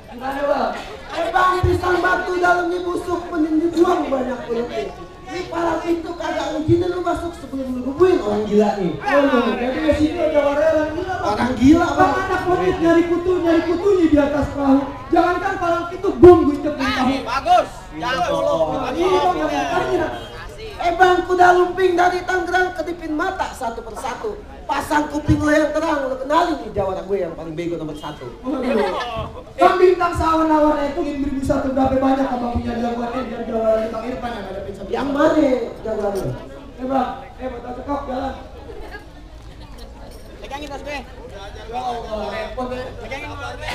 Gimana bang? Bang pisang batu dalamnya busuk mending dibuang banyak kulitnya. Ini para pintu kagak ngizinin lu masuk sebelum lu rubuhin orang gila nih. Jadi di sini ada orang gila bang. Orang gila bang. Anak covid nyari kutunya di atas perahu. Jangankan palang itu bom guncep di tahu. Bagus. Jangan dulu. Ini bang yang makanya. Bang kuda lumping dari Tangerang kedipin mata satu persatu. Pasang kuping lo yang terang, lo kenalin nih jawara gue yang paling bego nomor 1. Bang bintang sawan-awan itu 1001 berapa banyak abang punya jagoannya dan jawara bintang Irfan yang ada pizza. Yang mana jawarannya? Bang, mau cekok jalan. Pegangin tas gue. Ya Allah, repot deh. Pegangin tas gue.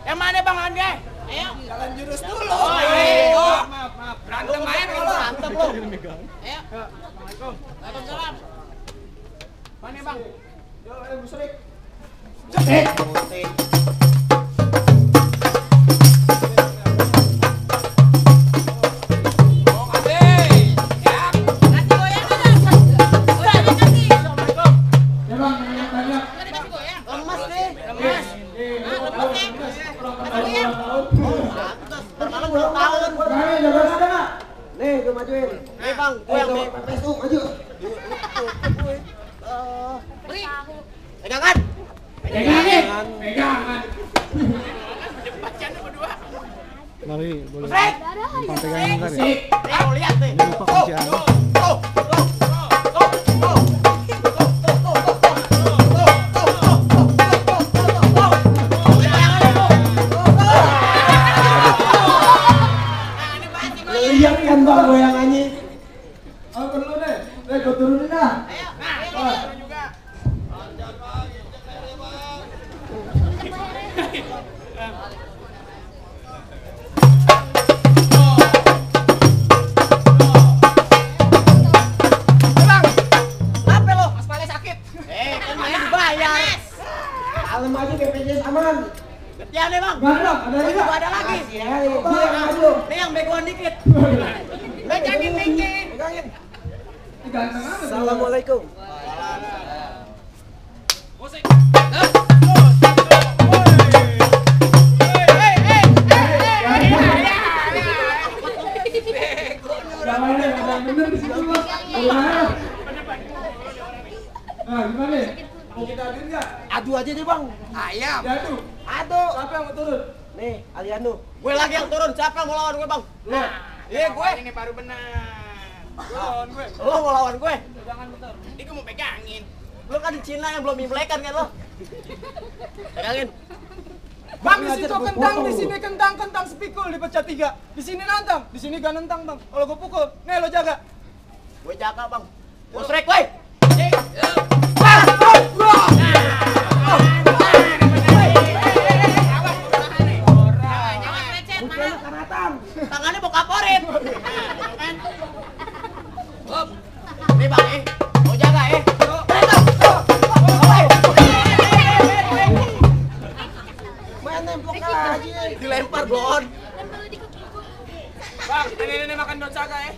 Yang mana bang Ande? Ayo. Jalan jurus dulu. Oh, iya. Maaf. Berantem aja kalau berantem lu. Ayo. Assalamualaikum. Waalaikumsalam. Mana bang? Yo, Bu Srik. Nih, gue majuin. Nih bang, gue yang Pesu, maju. pegangan. Pegangan. Mari, boleh. Srik. Numpang pegangin bentar ya. Nih, lihat nih. Ini lupa kuncian. Lihat kan bang goyangannya. Oh, perlu deh. Gue turunin dah. Juga. Bang, apa lo? Aspalnya sakit. Kan mana dibayar. Kalem aja BPJS aman. Ya nih bang. Gak ada Oh, juga. ada lagi. Ya, gue yang maju. Nih yang begoan dikit. Pegangin dikit. Pegangin. Ganteng amat. Assalamualaikum. Jangan deh, ada yang bener di situ bang. Gimana? Nah, gimana? Mau kita aduin nggak? Adu aja deh bang. Ayam. Diadu. Adu. Siapa yang mau turun? Nih, Aliano. Gue lagi yang turun. Siapa yang mau lawan gue bang? Lo. Iya gue. Ini baru benar. Gue lawan gue. Lo mau lawan gue? Jangan bentar. Ini gue mau pegangin. Lo kan di Cina yang belum imlekan kan lo? Pegangin. Bang, di situ kentang, di sini kentang sepikul dipecah 3. Di sini nantang, di sini gak nantang bang. Kalau gue pukul, nih lo jaga. Gue jaga bang. Gue strike woi. Tangannya mau kaporit. Nih bang, mau jaga Main nempel aja. dilempar blon. Bang, ini makan daun saga ya.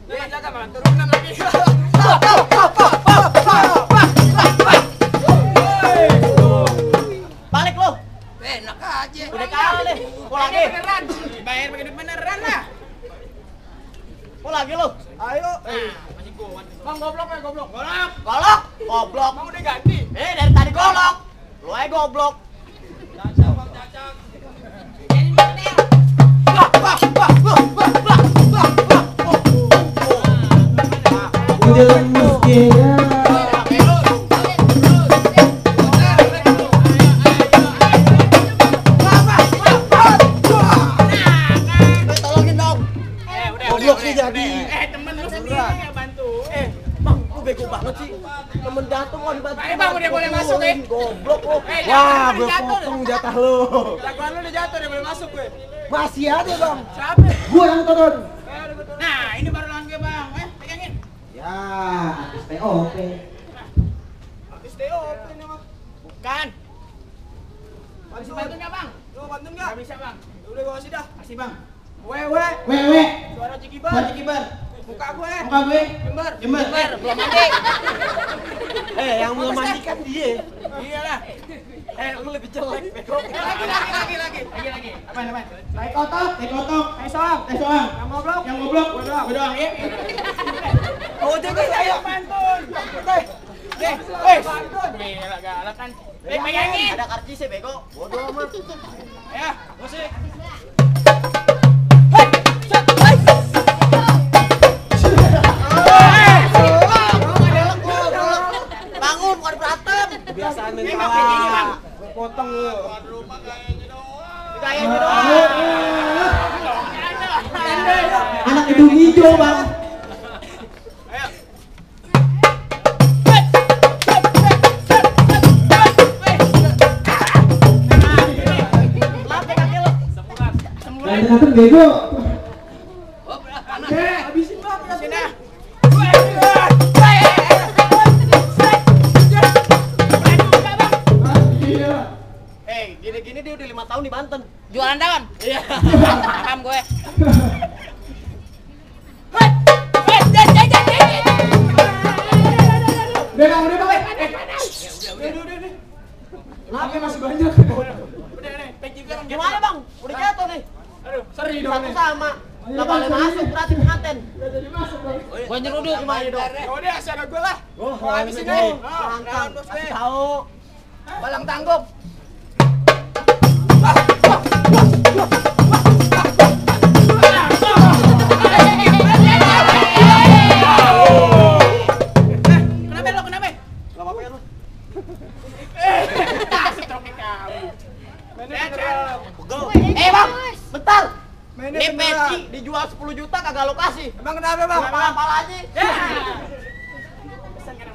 Daun saga bang, turunan lagi. Balik lo. Enak aja. Udah kali. Mau lagi. Beneran. Dibayar pakai duit beneran lah. Mau lagi lo. Ayo. Masih kuat. Bang, goblok ya, goblok. Golok. Golok. Goblok. Bang udah ganti. Dari tadi golok. Lo aja goblok. Cacak bang, cacak. Udah lemes dia. Tolongin dong. Goblok sih jadi. Temen lu sendiri yang bantu. Bang, lu bego banget sih. Temen jatuh mau dibantu. Ayo bang, udah boleh masuk ya. Goblok lu. Wah, gue potong jatah lu. Jagoan lu udah jatuh, udah boleh masuk gue. Masih ada bang. Siapa? Gue yang turun. Nah, ini baru lawan gue bang. Pegangin. Ya, artis POP. Artis TOP ini mah. Bukan. Bisa bantu nggak bang? Lo bantuin nggak? Nggak bisa bang. Udah gue kasih dah. Kasih bang. Wewe. Wewe. Suara Cikibar. Suara Cikibar. Muka gue. Jember. Belum mandi. Yang belum mandi kan dia. Iyalah. Lu lebih jelek, bego. Lagi. Apa? Tai kotok. Tai soang. Yang ngoblok. Gua doang. Ya. Oh, jadi ayo Pantun. Gila galak kan. Pegangin. Ada karcisnya, bego. Bodoh amat. Ya, musik. Bangun, bukan berantem. Kebiasaan main Kayak gini, Bang. Gua potong lu. Kayaknya doang. Anak hidung hijau, Bang. Ayo. Datang bego. Habisin Bang. Sini. Gini-gini dia udah 5 tahun di Banten. Jualan daun. Iya. Paham gue. Udah Bang. Kenapa masih banyak? Udah nih, peg juga. Gimana, Bang? Udah jatuh nih. Aduh, seri dong Satu nih. sama. Enggak boleh masuk berarti pengantin. Gue nyeruduk. Gimana dong? Ya udah, sana gue lah. Oh, habisin ini. nih. Langkang. Bos, Kasih deh. tahu. Balang tanggup. Kenapa lo? Enggak apa-apa ya lu. Setrokin kamu. Pegel. Bang, bentar. Mainnya Ini beneran. peci dijual 10 juta kagak lo kasih. Emang kenapa Bang? Apa lagi?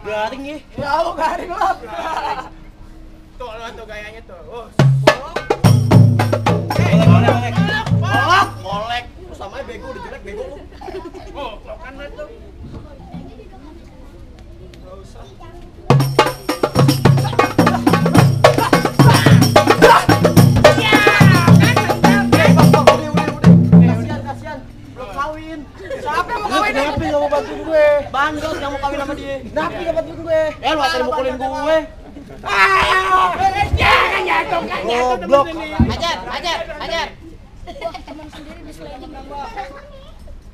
Garing ya. Ya Allah, garing lah. Tuh, lo tuh gayanya tuh. Oh. Kolek. Lu sama aja bego, udah jelek bego lu. Oh, lo kan itu. Kasian. Belum kawin. Siapa yang mau kawin? Kenapa nggak mau bantuin gue? Bandel yang mau kawin sama dia. Kenapa nggak bantuin gue? Lu akan mukulin gue. Jangan jatuh, kan jatuh Goblok. temen ini. Ajar.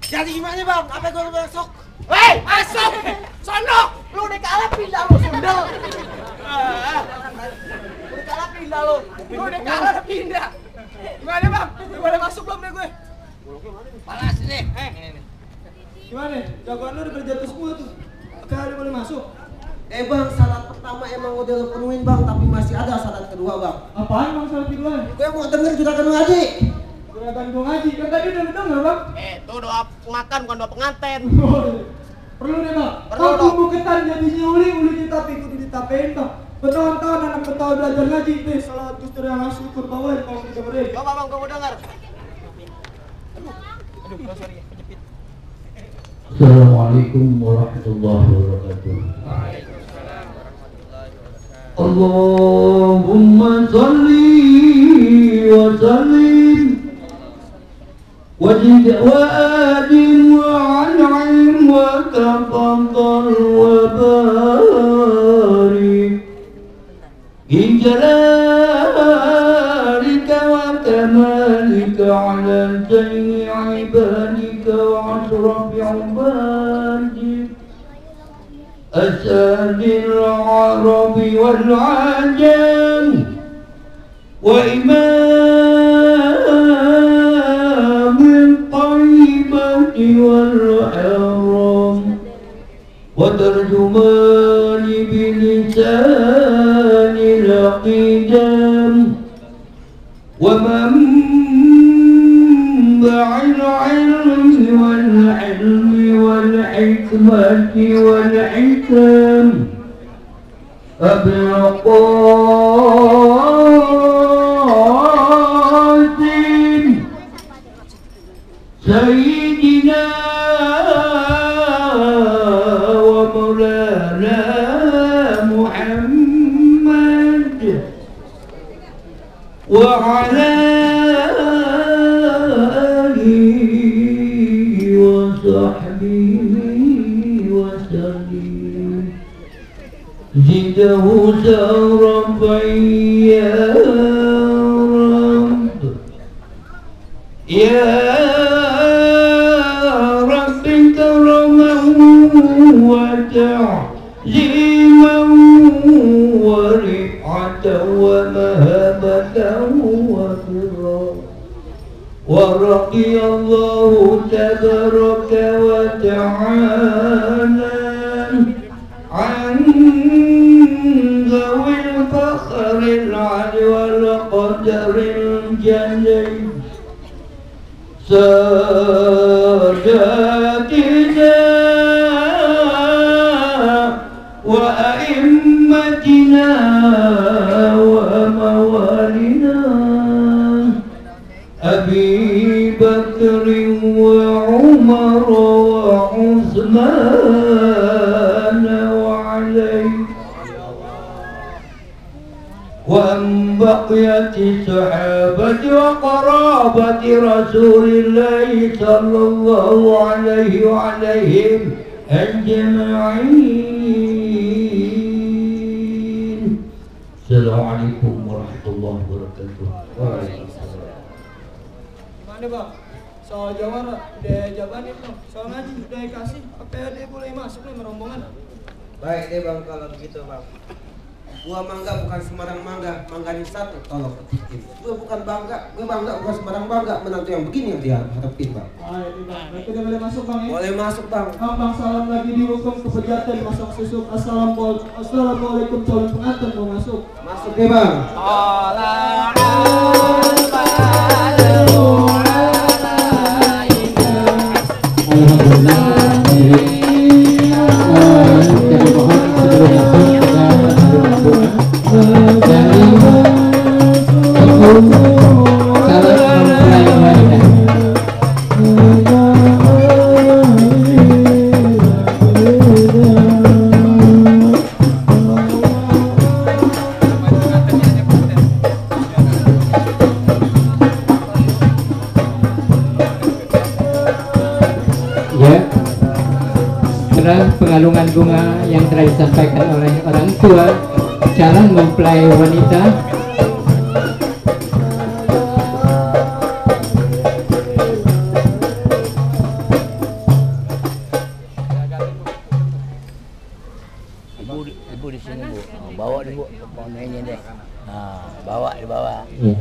Jadi gimana, Bang? Apa gue besok? Hei, masuk. Sono. Lu udah kalah pindah lu, sundel. Udah kalah pindah lu. Gue udah kalah pindah. Gimana Bang? Boleh masuk belum deh gue? Panas nih. Ini nih. Gimana? Jagoan lu udah berjatuh semua tuh. Kagak boleh masuk. Bang, syarat pertama emang udah lu penuhin, Bang, tapi masih ada syarat kedua, Bang. Apaan Bang salah kedua? Gue mau denger juragan ngaji. Juragan gua ngaji. Kan tadi udah denger Bang. Itu doa makan bukan doa pengantin. Perlu deh Bang. Perlu, Kalau dong. bumbu ketan jadinya uli ditape kudu ditapein Bang. Bertahun-tahun anak bertahun belajar ngaji deh. Salat Gusti yang syukur bawain kalau kita beri. Coba, Bang, gue mau denger. Assalamualaikum warahmatullahi wabarakatuh. Allahumma salli wa sallim wajid wa adim wa an'im wa tafaddal wa barik bi jalalika wa kamalika ala jami' ibadika wa asrafi ibadik أسد العرب والعجم وإمام الطيبة والحرم وترجمان بلسان الأقدام ومنبع العلم والحلم والحكمة والحكم أبي القاسم سيدنا ومولانا محمد وعلى آله وصحبه زدته شرفا يا رب يا رب كرما وتعظيما ورفعة ومهابة وبرا ورضي الله تبارك وتعالى عن ذوي الفخر العلي والقدر الجليل ساداتنا وأئمتنا وموالنا أبي بكر وعمر وعثمان وعلي وأن بقية الصحابة وقرابة رسول الله صلى الله عليه وعليهم أجمعين. السلام عليكم ورحمة الله وبركاته. Gimana bang? Soal jawara udah jabanin bang. Soal ngaji udah dikasih. Apa dia boleh masuk nih merombongan? Baik deh bang kalau begitu bang. Gua mangga bukan sembarang mangga, mangganya satu tolong petikin. Gua bukan bangga, gua bangga bukan sembarang bangga menantu yang begini yang dia harapin bang. Baik bang, berarti udah boleh masuk bang ya? Boleh masuk bang. Bang salam lagi dihukum kepejatan masuk susuk. Assalamualaikum calon pengantin mau masuk. Masuk deh bang. Pengalungan bunga yang telah disampaikan oleh orang tua calon mempelai wanita. Ibu di sini bu, bawa deh bu, pohonnya deh. Nah, bawa. Ya.